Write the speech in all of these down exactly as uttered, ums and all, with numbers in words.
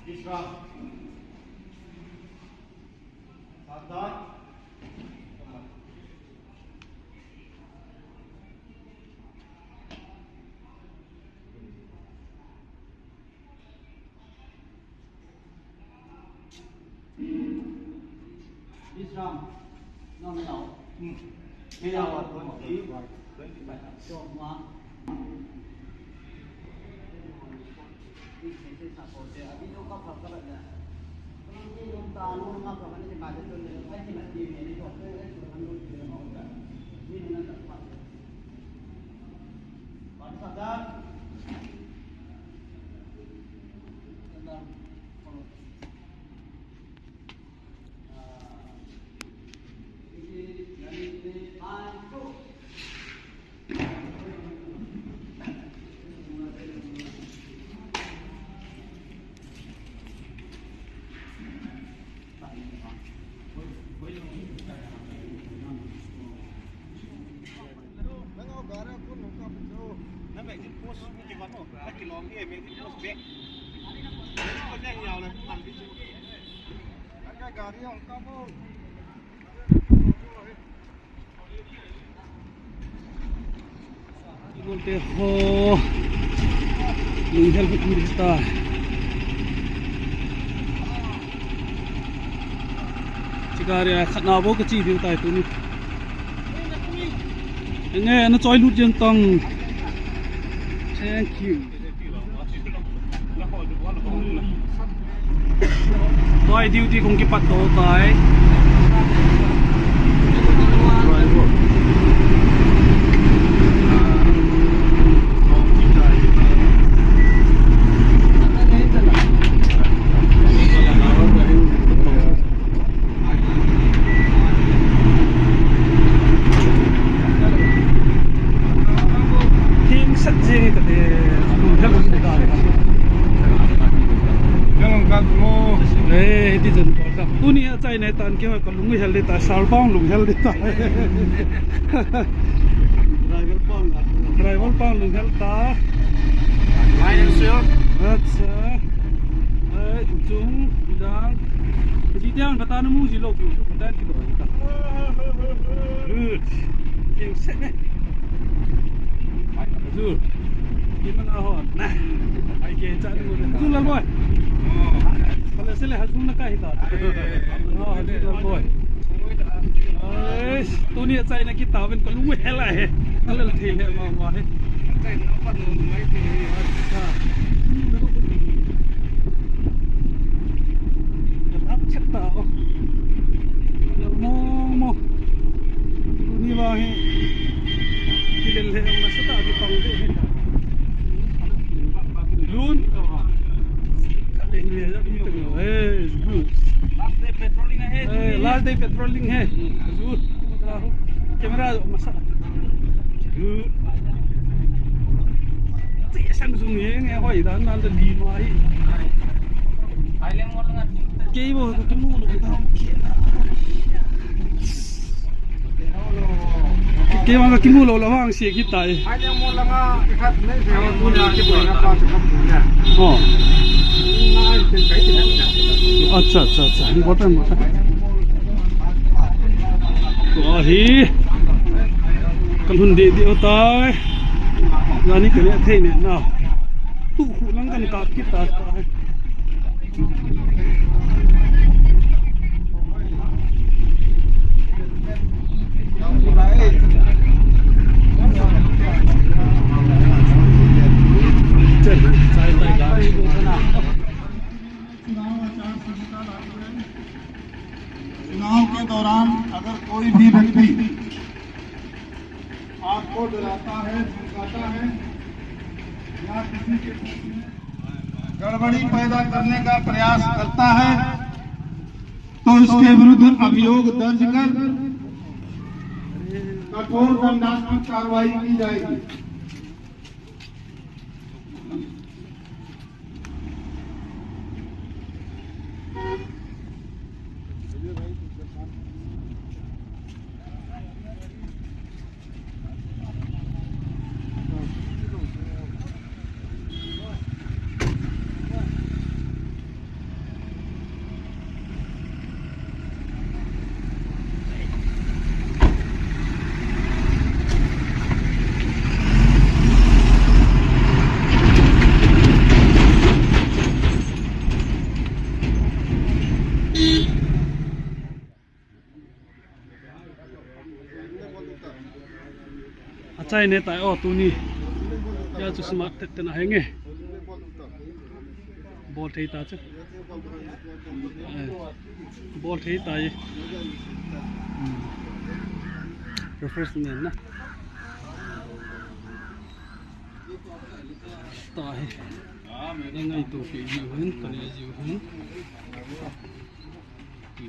Vishram. Sardar. Vishram. Nang nao. Hmm. Nang nao. Twenty-five. Twenty-five. So, ma. Igolte ho. Lunghel hung um ding tai. Chigari a khatna bou kache diu tai tuni. Enge, na choi lut jeng tang. Thank you. Tua duty kong kipat to tai. Theng sat jeng kati. Hello, hello, hello. Eh, hiti jan. Tuni achaina tan keiho kalung hel ding tai, sir pa lung hel ding tai. Driver pa lung hel tai. Acha. Ai, chung, dang. Ji tiang kata na mu ji lou pi, kata ki lou ta. Good. Keng set ne. Ai, Azul. Ki mana ho. Na. Ai ke cha ni mu. Azul Lalboi. Pala sele Azul na ka hita. Oh, Azul Lalboi. Ai, tuni achaina kit tauvin kalung hel ahi. Alal thei le ma ma hi. Mo, mo. Tuni vang hi. Kilel le ma sa ta ki pang de hi. Lun. Hey, good. Last day patrolling hai. Hey, last day patrolling hai. Good. Camera masa. Good. Ti sang zoom ye nge hoi dan nan da li mai. Kei bo ka kimu lo ta. Kei vang ka kimu lo la vang se ki tai. Oh. Acha, acha, acha. Important, important. Tua hi. Kalhun de de tai. Jani kani thei ne na. Tu khu lang kan kap kit ta. चुनाव के दौरान अगर कोई भी व्यक्ति आपको डराता है, धमकाता है या किसी के बीच में गड़बड़ी पैदा करने का प्रयास करता है, तो इसके विरुद्ध अभियोग दर्ज कर कठोर दंडात्मक कार्रवाई की जाएगी। Chai ne tai o tuni. Ya chu smart te te na henge. Bol thei ta chu. Eh, bol thei ta ye. Hmm. Refreshment na. Ta he. Ngai to ke ji hun, ka ne ji hun.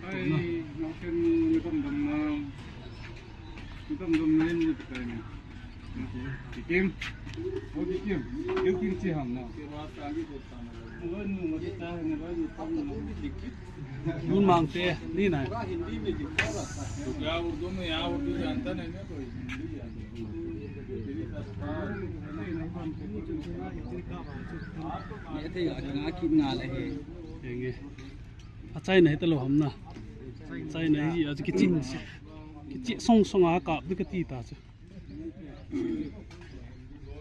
Ai, nang ken ni bam dam na. Ni bam dam na ni ta ni. Kikim. O Kikim. Kikim chi ham na. Lun mang te ni na. क्या उर्दू में, यहाँ उर्दू जानता नहीं ना कोई, हिंदी जानता है। Ye thei a kinga kit nga le he. Henge. A China hi ta lo ham na. China hi a kichi. Kichi song song a kap di ka ti ta chu.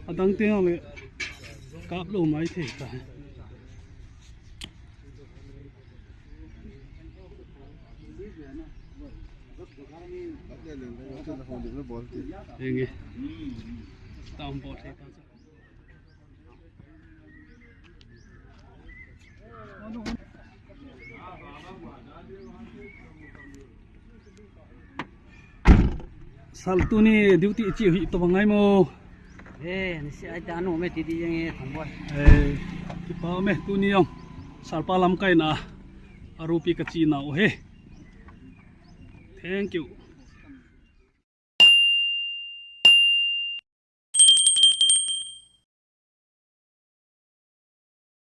Adang te le kap lo mai thei ta. Henge. Tam bol thei ta. Sal tuni duty chi hi to bangai mo. Eh, ni si ai ta no me ti di yang e thong boy. Eh, kipa me tuni yong. Sal pa lamkai na. Arupi ka chi na o he. Thank you.